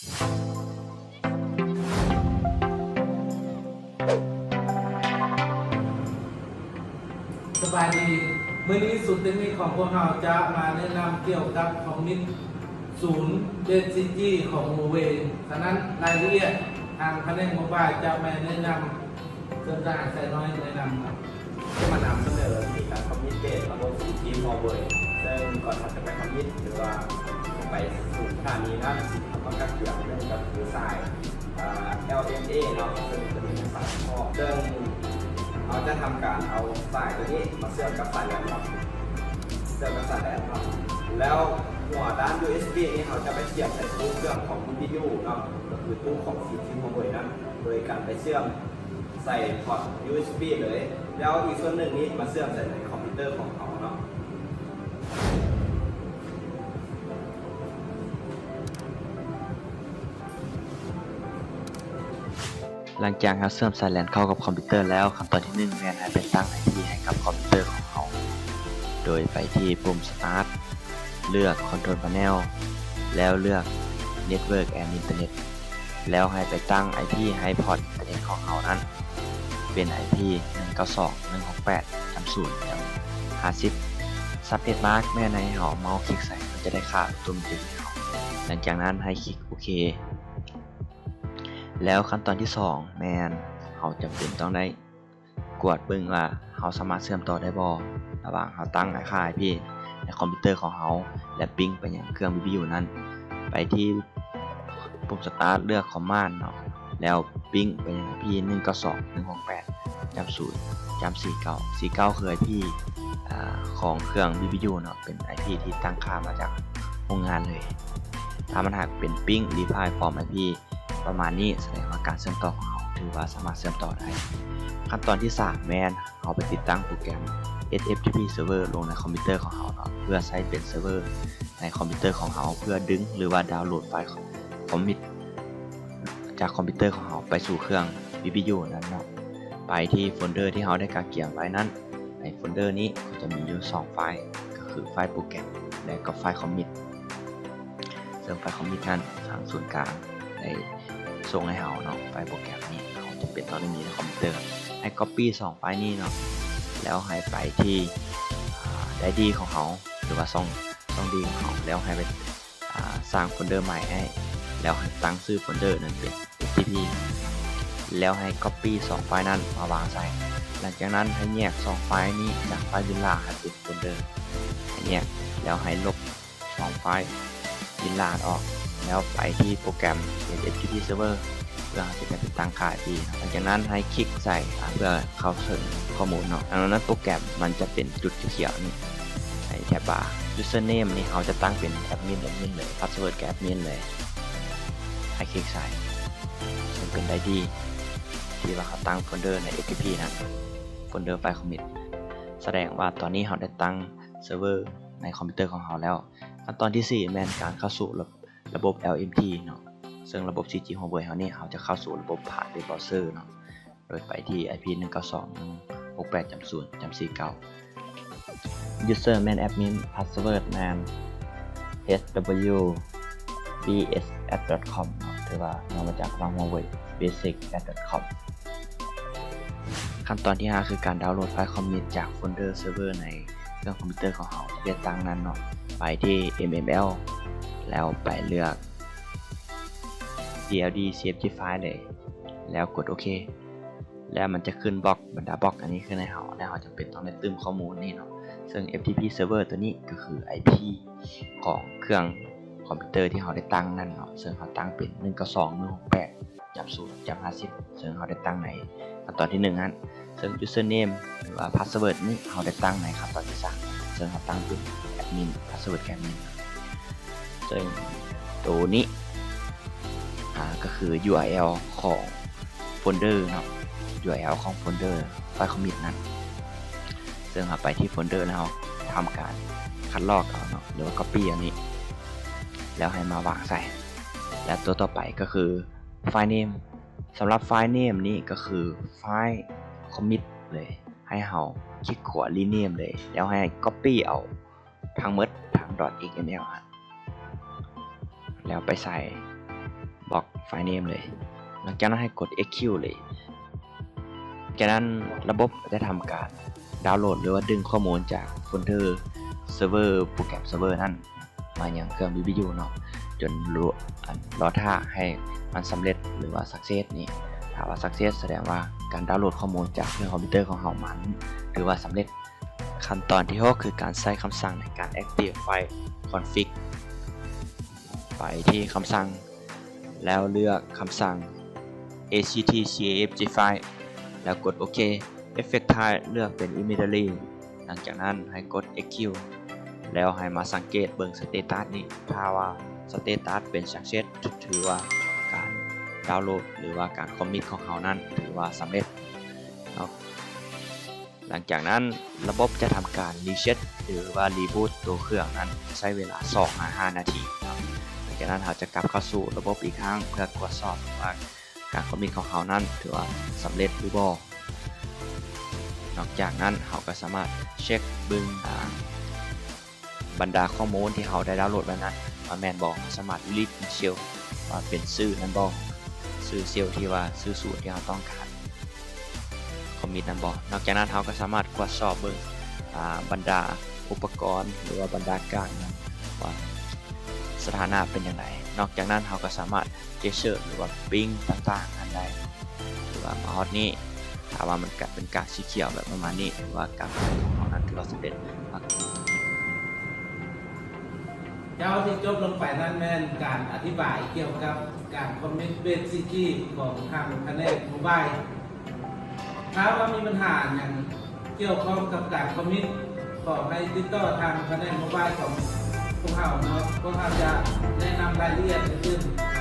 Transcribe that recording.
ສະບາຍດີ, ມື້ນີ້ສູນເຕັກນິກຂອງພວກເຮົາຈະມາແນະນຳກ່ຽວກັບຄອມມິດສູນເດດຊີຈີຂອງໂມເວ. ສະນັ້ນ, ລາຍລະອຽດທາງພະແນກໂມບາຍຈະມາແນະນຳ. ເຊີນທ່ານໄຊນ້ອຍແນະນຳ. ຈະມານຳສະເໜີວິທີການຄອມມິດເດດລະບົບຊີຈີໂມເວ ເຊິ່ງກ່ອນເຮົາຈະໄປຄອມມິດ ຫຼືວ່າໄປສູນສະຖານີນັ້ນ, ເຮົາຕ້ອງການເຊື່ອມ ໜຶ່ງກໍຄືສາຍ ອາ ແອລເອັມເອ ເນາະ, ເຊິ່ງຕົວນີ້ເປັນສາຍສະເພາະ ເຊິ່ງເຮົາຈະທຳການເອົາສາຍຕົວນີ້ມາເຊື່ອມກັບສາຍແລນເນາະ, ເຊື່ອມກັບສາຍແລນເນາະ. ແລ້ວຫົວດ້ານຢູເອັສບີນີ້ ເຮົາຈະໄປສຽບໃສ່ຕູ້ເຄື່ອງຂອງວີທະຍຸເນາະ, ກໍຄືຕູ້ຂອງຊີຈີໂມເວນັ້ນ, ໂດຍການໄປເຊື່ອມ ໃສ່ພອດຢູເອັສບີເລີຍ, ແລ້ວອີກສ່ວນໜຶ່ງນີ້ມາເຊື່ອມໃສ່ໃນຄອມພິວເຕີຂອງເຮົາເນາະ. ຫຼັງຈາກເຮົາເຊື່ອມສາຍແລນເຂົ້າກັບຄອມພິວເຕີແລ້ວ, ຂັ້ນຕອນທີໜຶ່ງແມ່ນໃຫ້ໄປຕັ້ງໄອພີໃຫ້ກັບຄອມພິວເຕີຂອງເຮົາ, ໂດຍໄປທີ່ປຸ່ມສະຕາດ, ເລືອກຄອນໂທຣພາເນວ ແລ້ວເລືອກເນັດເວີກແອນອິນເຕີເນັດ. ແລ້ວໃຫ້ໄປຕັ້ງໄອພີໃຫ້ພອດອິນເຕີເນັດຂອງເຮົານັ້ນເປັນໄອພີ ໜຶ່ງເກົ້າສອງ ໜຶ່ງຫົກແປດ ຈຳສູນ ຈຳຫ້າສິບ. ສັບເນັດມາສແມ່ນໃຫ້ເຮົາເມົາຄລິກໃສ່ ມັນຈະໄດ້ຄ່າໂອໂຕແມັດຕິກໃຫ້ເຮົາ. ຫຼັງຈາກນັ້ນໃຫ້ຄລິກໂອເຄ. ແລ້ວຂັ້ນຕອນທີສອງແມ່ນເຮົາຈຳເປັນຕ້ອງໄດ້ ກວດເບິ່ງວ່າເຮົາສາມາດເຊື່ອມຕໍ່ໄດ້ບໍ່ ລະຫວ່າງເຮົາຕັ້ງຄ່າໄອພີໃນຄອມພິວເຕີຂອງເຮົາ ແລະ ປິງໄປຍັງເຄື່ອງວີທະຍຸນັ້ນ. ໄປທີ່ປຸ່ມສະຕາດ ເລືອກຄອມມານເນາະ ແລ້ວປິງໄປຍັງໄອພີ ໜຶ່ງເກົ້າສອງ ໜຶ່ງຫົກແປດ ຈຳສູນ ຈຳສີ່ເກົ້າ. ສີ່ເກົ້າຄືໄອພີ ອາ ຂອງເຄື່ອງວີທະຍຸເນາະ, ເປັນໄອພີທີ່ຕັ້ງຄ່າມາຈາກໂຮງງານເລີຍ. ຖ້າມັນຫາກເປັນປິງ ດີຟາຍ ຟອມ ໄອພີ ປະມານນີ້ ສະແດງວ່າການເຊື່ອມຕໍ່ຂອງເຮົາຖືວ່າສາມາດເຊື່ອມຕໍ່ໄດ້. ຂັ້ນຕອນທີສາມແມ່ນເຮົາໄປຕິດຕັ້ງໂປຣແກຣມ ເອັດເອັຟທີພີ ເຊີເວີ ລົງໃນຄອມພິວເຕີຂອງເຮົາເນາະ ເພື່ອໃຊ້ເປັນເຊີເວີໃນຄອມພິວເຕີຂອງເຮົາ ເພື່ອດຶງ ຫຼືວ່າດາວໂຫຼດໄຟລ໌ຄອມມິດຈາກຄອມພິວເຕີຂອງເຮົາໄປສູ່ເຄື່ອງວີທະຍຸນັ້ນເນາະ. ໄປທີ່ໂຟນເດີທີ່ເຮົາໄດ້ກະກຽມໄວ້ນັ້ນ. ໃນໂຟນເດີນີ້ກໍຈະມີຢູ່ສອງໄຟລ໌ ກໍຄືໄຟລ໌ໂປຣແກຣມ ແລະ ກໍໄຟລ໌ຄອມມິດ. ເຊິ່ງໄຟລ໌ຄອມມິດນັ້ນ ທາງສູນກາງໄດ້ສົ່ງໃຫ້ເຮົາເນາະ, ໄຟລ໌ໂປຣແກຣມນີ້ເຮົາຈຳເປັນຕ້ອງໄດ້ມີໃນຄອມພິວເຕີ. ໃຫ້ກັອບປີ້ສອງໄຟລ໌ນີ້ເນາະ ແລ້ວໃຫ້ໄປທີ່ ອາ ໄດອາຣີຂອງເຮົາ ຫຼືວ່າຊ່ອງ ຊ່ອງດີຂອງເຮົາ ແລ້ວໃຫ້ໄປ ອາ ສ້າງໂຟນເດີໃໝ່ໃຫ້ ແລ້ວໃຫ້ຕັ້ງຊື່ໂຟນເດີນັ້ນເປັນ ເອັຟທີພີ ແລ້ວໃຫ້ກັອບປີ້ສອງໄຟລ໌ນັ້ນມາວາງໃສ່. ຫຼັງຈາກນັ້ນໃຫ້ແຍກສອງໄຟລ໌ນີ້ຈາກໄຟລ໌ວິນລາໃຫ້ເປັນໂຟນເດີ ໃຫ້ແຍກ ແລ້ວໃຫ້ລົບສອງໄຟລ໌ວິນລາອອກ ແລ້ວໄປທີ່ໂປຣແກຣມ ເອັດເອັຟທີພີ ເຊີເວີ ເພື່ອເຮົາຈະໄປຕິດຕັ້ງຄ່າໄອພີ. ຫຼັງຈາກນັ້ນໃຫ້ຄລິກໃສ່ ອາ ເພື່ອເຂົ້າເຖິງຂໍ້ມູນເນາະ. ຫຼັງຈາກນັ້ນໂປຣແກຣມມັນຈະເປັນຈຸດຂຽວໆນີ້ໃນແທັບບາ. ຢູເຊີເນມນີ້ເຮົາຈະຕັ້ງເປັນແອັດມິນ ແອັດມິນເລີຍ, ພາສເວີດກໍແອັດມິນເລີຍ. ໃຫ້ຄລິກໃສ່ ເຊິ່ງເປັນໄອດີທີ່ວ່າເຮົາຕັ້ງໂຟນເດີໃນ ເອັຟທີພີ ນັ້ນ ໂຟນເດີໄຟລ໌ຄອມມິດ. ສະແດງວ່າຕອນນີ້ເຮົາໄດ້ຕັ້ງເຊີເວີໃນຄອມພິວເຕີຂອງເຮົາແລ້ວ. ຂັ້ນຕອນທີສີ່ແມ່ນການເຂົ້າສູ່ລະ ລະບົບ ແອລເອັມທີ ເນາະ, ເຊິ່ງລະບົບ ຊີຈີ ໂຮມເວີຍ ເຮົານີ້ ເຮົາຈະເຂົ້າສູ່ລະບົບຜ່ານເວັບບຣາວເຊີເນາະ, ໂດຍໄປທີ່ ໄອພີ ໜຶ່ງເກົ້າສອງ ໜຶ່ງຫົກແປດ ຈຳສູນ ຈຳສີ່ເກົ້າ. ຢູເຊີແມ່ນແອັດມິນ, ພາສເວີດແມ່ນ ເອັດສ ດັບເບິນຢູ ບີ ເອສ ແອັດ ດອດ ຄອມ ເນາະ, ຖືວ່ານຳມາຈາກ ວາງຫົວເວີຍ ເບສິກ ແອັດ ດອດ ຄອມ. ຂັ້ນຕອນທີຫ້າ ຄືການດາວໂຫຼດໄຟລ໌ຄອມມິດຈາກໂຟນເດີເຊີເວີໃນ ເຄື່ອງຄອມພິວເຕີຂອງເຮົາທີ່ໄດ້ຕັ້ງນັ້ນເນາະ, ໄປທີ່ ເອັມເອັມແອລ ແລ້ວໄປເລືອກ ທີແອລດີ ຊີເອັຟຈີ ໄຟລ໌ເລີຍ ແລ້ວກົດໂອເຄ. ແລ້ວມັນຈະຂຶ້ນບລັອກ ບັນດາບລັອກອັນນີ້ຂຶ້ນໃຫ້ເຮົາ ແລ້ວເຮົາຈຳເປັນຕ້ອງໄດ້ຕື່ມຂໍ້ມູນນີ້ເນາະ. ເຊິ່ງ ເອັຟທີພີ ເຊີເວີ ໂຕນີ້ກໍຄື ໄອພີ ຂອງເຄື່ອງຄອມພິວເຕີທີ່ເຮົາໄດ້ຕັ້ງນັ້ນເນາະ, ເຊິ່ງເຮົາຕັ້ງເປັນ ໜຶ່ງເກົ້າສອງ ໜຶ່ງຫົກແປດ ຈຳສູນ ຈຳຫ້າສິບ ເຊິ່ງເຮົາໄດ້ຕັ້ງໃນຂັ້ນຕອນທີໜຶ່ງຫັ້ນ, ເຊິ່ງ ຢູເຊີເນມ ຫຼືວ່າ ພາສເວີດນີ້ ເຮົາໄດ້ຕັ້ງໃນຂັ້ນຕອນທີສາມ ເຊິ່ງເຮົາຕັ້ງເປັນແອັດມິນ ພາສເວີດແອັດມິນ. ເຊິ່ງໂຕນີ້ ອາ ກໍຄື ຢູອາແອລ ຂອງໂຟນເດີເນາະ, ຢູອາແອລ ຂອງໂຟນເດີໄຟລ໌ຄອມມິດນັ້ນ. ເຊິ່ງເຮົາໄປທີ່ໂຟນເດີແລ້ວ ເຮົາທຳການຄັດລອກເອົາເນາະ ຫຼືວ່າກັອບປີ້ເອົານີ້ ແລ້ວໃຫ້ມາວາງໃສ່. ແລະ ຕົວຕໍ່ໄປກໍຄື ໄຟລ໌ເນມ. ສຳລັບໄຟລ໌ເນມນີ້ກໍຄືໄຟລ໌ຄອມມິດເລີຍ, ໃຫ້ເຮົາຄລິກຂວາ ຣີເນມ ເລີຍ ແລ້ວໃຫ້ກັອບປີ້ເອົາທັງໝົດທາງ ດອດເອັກເອັມແອລ ຫັ້ນ ແລ້ວໄປໃສ່ ລັອກໄຟລ໌ເນມເລີຍ. ຫຼັງຈາກນັ້ນໃຫ້ກົດ ເອັກຄິວ ເລີຍ. ຈາກນັ້ນລະບົບຈະທຳການດາວໂຫຼດ ຫຼືວ່າດຶງຂໍ້ມູນຈາກໂຟນເດີ ເຊີເວີ ໂປຣແກຣມເຊີເວີນັ້ນ ມາຍັງເຄື່ອງ ວີວີຢູ ເນາະ ຈົນລໍ ອັນ ລໍຖ້າໃຫ້ມັນສຳເລັດ ຫຼືວ່າ success ນີ້. ຖ້າວ່າ success ສະແດງວ່າການດາວໂຫຼດຂໍ້ມູນຈາກເຄື່ອງຄອມພິວເຕີຂອງເຮົາມັນຖືວ່າສຳເລັດ. ຂັ້ນຕອນທີຫົກ ຄືການໃຊ້ຄຳສັ່ງໃນການ active file config. ໄປທີ່ຄຳສັ່ງ ແລ້ວເລືອກຄຳສັ່ງ ເອຊທີຊີເອຟຈີ file ແລ້ວກົດໂອເຄ. Effect type ເລືອກເປັນ immediately. ຫຼັງຈາກນັ້ນໃຫ້ກົດ ເອັກຄິວ ແລ້ວໃຫ້ມາສັງເກດເບິ່ງ status ນີ້. ຖ້າວ່າ status ເປັນ success ຖືວ່າການດາວໂຫຼດ ຫຼືວ່າການ commit ຂອງເຮົານັ້ນຖືວ່າສຳເລັດເນາະ. ຫຼັງຈາກນັ້ນລະບົບຈະທຳການ reset ຫຼືວ່າ reboot ຕົວເຄື່ອງນັ້ນ ໃຊ້ເວລາສອງຫາຫ້ານາທີເນາະ. ຫຼັງຈາກນັ້ນເຮົາຈະກັບເຂົ້າສູ່ລະບົບອີກຄັ້ງ ເພື່ອກວດສອບວ່າການ commit ຂອງເຮົານັ້ນຖືວ່າສຳເລັດຫຼືບໍ່. ນອກຈາກນັ້ນເຮົາກໍສາມາດເຊັກເບິ່ງ ອາ ບັນດາຂໍ້ມູນທີ່ເຮົາໄດ້ດາວໂຫຼດໄວ້ນັ້ນວ່າແມ່ນບໍ່. ເຮົາສາມາດ delete shell ວ່າເປັນຊື່ນັ້ນບໍ່, ຊື່ shell ທີ່ວ່າຊື່ສູດທີ່ເຮົາຕ້ອງການ commit ນັ້ນບໍ່. ນອກຈາກນັ້ນເຮົາກໍສາມາດກວດສອບເບິ່ງ ອາ ບັນດາອຸປະກອນ ຫຼືວ່າບັນດາກາກນັ້ນວ່າສະຖານະເປັນຈັ່ງໃດ. ນອກຈາກນັ້ນເຮົາກໍສາມາດ gesture ຫຼືວ່າປິ້ງຕ່າງໆນັ້ນໄດ້. ຖືວ່າມາຮອດນີ້ ຖ້າວ່າມັນກະເປັນກາກສີຂຽວແບບປະມານນີ້ ຖືວ່າກາກຂອງເຮົານັ້ນຖືວ່າສຳເລັດ. ເຈົ້າ ທີ່ຈົບລົງໄປນັ້ນແມ່ນການອະທິບາຍກ່ຽວກັບການ commit basic key ຂອງທາງພະແນກ mobile. ຖ້າວ່າມີບັນຫາຫຍັງກ່ຽວຂ້ອງກັບການ commit ຂໍໃຫ້ຕິດຕໍ່ທາງພະແນກ mobile ຂອງພວກເຮົາເນາະ, ພວກເຮົາຈະແນະນຳລາຍລະອຽດອື່ນໆ